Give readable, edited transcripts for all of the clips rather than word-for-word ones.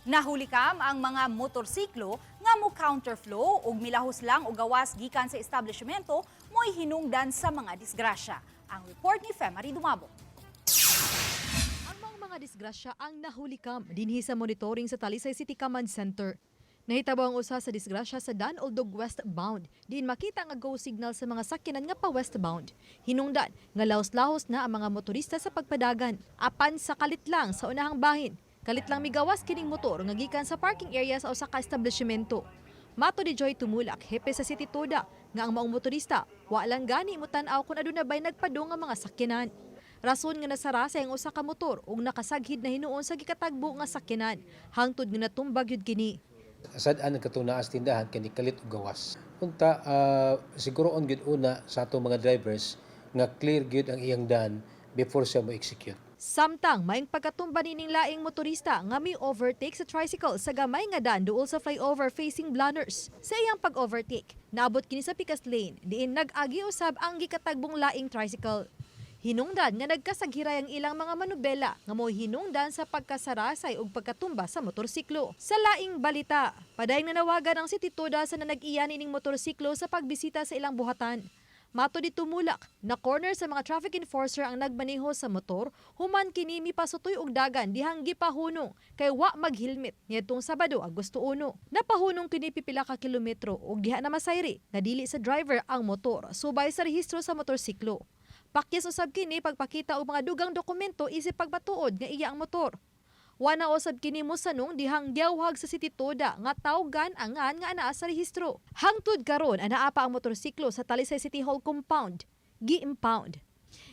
Nahulikam ang mga motorsiklo nga mo counterflow ug milahos lang og gawas gikan sa establishmento mo'y hinungdan sa mga disgrasya. Ang report ni Femary Dumabo. Ang maong mga disgrasya ang nahulikam dinhi sa monitoring sa Talisay City Command Center. Nahitabo ang usa sa disgrasya sa Dan Oldog westbound, diin makita nga go signal sa mga sakyanan nga pa westbound. Hinungdan nga lahos-lahos na ang mga motorista sa pagpadagan. Apan sa kalit lang sa unahang bahin, kalit lang migawas kining motor nga gikan sa parking area sa usa ka establishmento. Matod ni Joy Tumulak, hepe sa City Toda, nga ang maong motorista, wa lang gani motan-aw kung aduna bay nagpadung nga mga sakyanan. Rason nga nasara sa ang usa ka motor ug nakasaghid na hinuon sa gikatagbo nga sakyanan, hangtod nga natumbag yun kini. Sad-an katong naa sa tindahan kay nikalit og gawas. Unta siguro on gyud una sa atong mga drivers nga clear gyud ang iyang daan before siya mo execute. Samtang maing pagkatumba nining laing motorista nga mi overtake sa tricycle sa gamay nga daan duol sa flyover facing Blanners. Sa iyang pag-overtake, naabot kini sa pikas lane diin nag-agi usab ang gikatagbong laing tricycle. Hinungdan nga nagkasaghiray ang ilang mga manubela nga mo hinungdan sa pagkasarasay ug pagkatumba sa motorsiklo. Sa laing balita, padayong nanawagan ang City Toda sa nanag-iya nining motorsiklo sa pagbisita sa ilang buhatan. Matod ni Tumulak, na corner sa mga traffic enforcer ang nagmaneho sa motor, human kini mipasutoy og dagan dihang gipahunong kay wa maghilmit niadtong Sabado, Agosto 1. Napahunong kini pipila ka kilometro ug diha na masayri nga dili sa driver ang motor subay sa rehistro sa motorsiklo. Pakyas usab kini pagpakita og mga dugang dokumento isip pagpatuod nga iya ang motor. Wana usab kini mosanong dihang giyawhag sa City Toda nga tawgan angan nga anaa sa rehistro. Hangtod karon anaa pa ang motorsiklo sa Talisay City Hall compound. Gi-impound.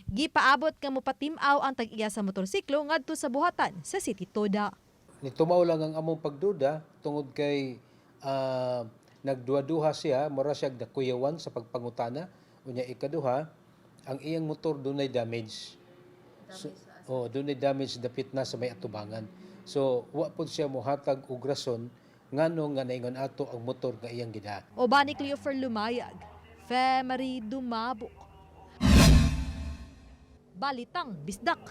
Gipaabot nga mopatim-aw ang tag-iya sa motorsiklo ngadto sa buhatan sa City Toda. Nitumaw lang ang among pagduda tungod kay nagduha-duha siya, mura siya nakuyawan sa pagpangutana. Unya ikaduha, ang iyang motor dunay damage. So, oh, dunay damage dapit na sa may atubangan. So, wa pud siya mohatag og rason ngano nga naingon ato ang motor nga iyang gida. Uban ni Cleofer Lumayag, Femary Dumabok. Balitang Bisdak.